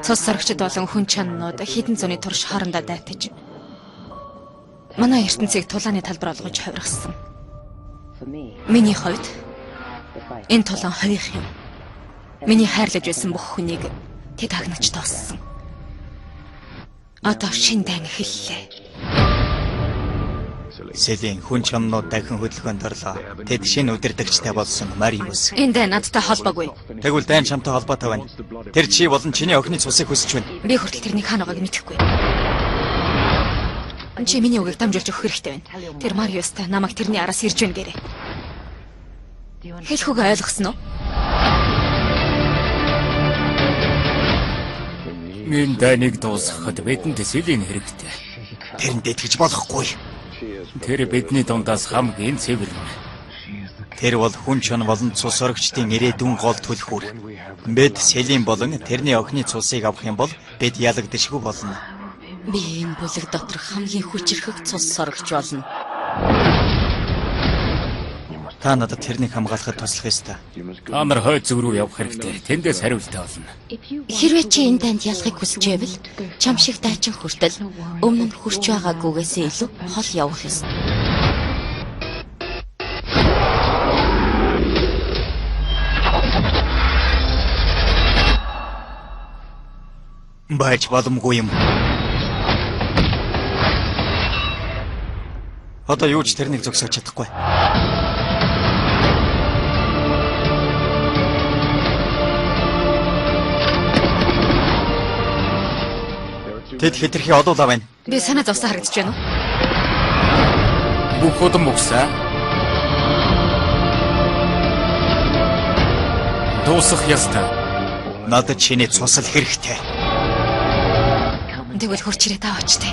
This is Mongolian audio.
Цус сорогчд болон хүн чаннууд хэдэн зууны турш хоорондоо дайтаж манай ертөнцийг тулааны талбар болгож ховрогсон. Миний хувьд энэ тулаан хувийнх юм. Миний хайрлаж байсан бүх хүнийг тэд хагнаж дууссан. Одоо шин дайн эхэллээ. Селин хүн чамнууд дахин хөдөлгөөнд орлоо. Тэд шинэ удирдагчтай болсон Мариус. Энэ дайн надтай холбоогүй. Тэгвэл дайн чамтай холбоотой байна. Тэр чи болон чиний охины цусыг хүсэж байна. Би хүртэл тэрний хаана байгааг мэдэхгүй. Чи миний үгийг дамжуулж өгөх хэрэгтэй байна. Тэр Мариустай намайг тэрний араас ирж байна гэрээ. Хэлэх үгээ ойлгосон уу? Энэ дайныг дуусгахад бидэнд Селин хэрэгтэй. Тэрэнд итгэж болохгүй. Тэр бидний дундаас хамгийн цэвэр нь. Тэр бол хүн чон болон цус сорогчдын ирээдүйн гол түлхүүр. Бид Селин болон тэрний охины цусыг авах юм бол бид ялагдашгүй болно. Би энэ бүлэг доторх хамгийн хүчирхэг цус сорогч болно. Та надад тэрнийг хамгаалахад туслах ёстой. Та нар хойд зүг рүү явах хэрэгтэй. Тэндээс хариултаа олно. Хэрвээ чи энэ дайнд ялахыг хүсэж байвал чам шиг дайчин хүртэл өмнө нь хурч байгаагүйгээс илүү хол явах ёстой. Байж боломгүй юм. Одоо юу ч тэрнийг зогсоож чадахгүй. Тэд хэтэрхий олуулаа байна. Би санаа зовсон харагдаж байна уу? Бүх удам угсаа. Дуусах ёстой. Надад чиний цусал хэрэгтэй. Тэгвэл хурч ирээ та очтой.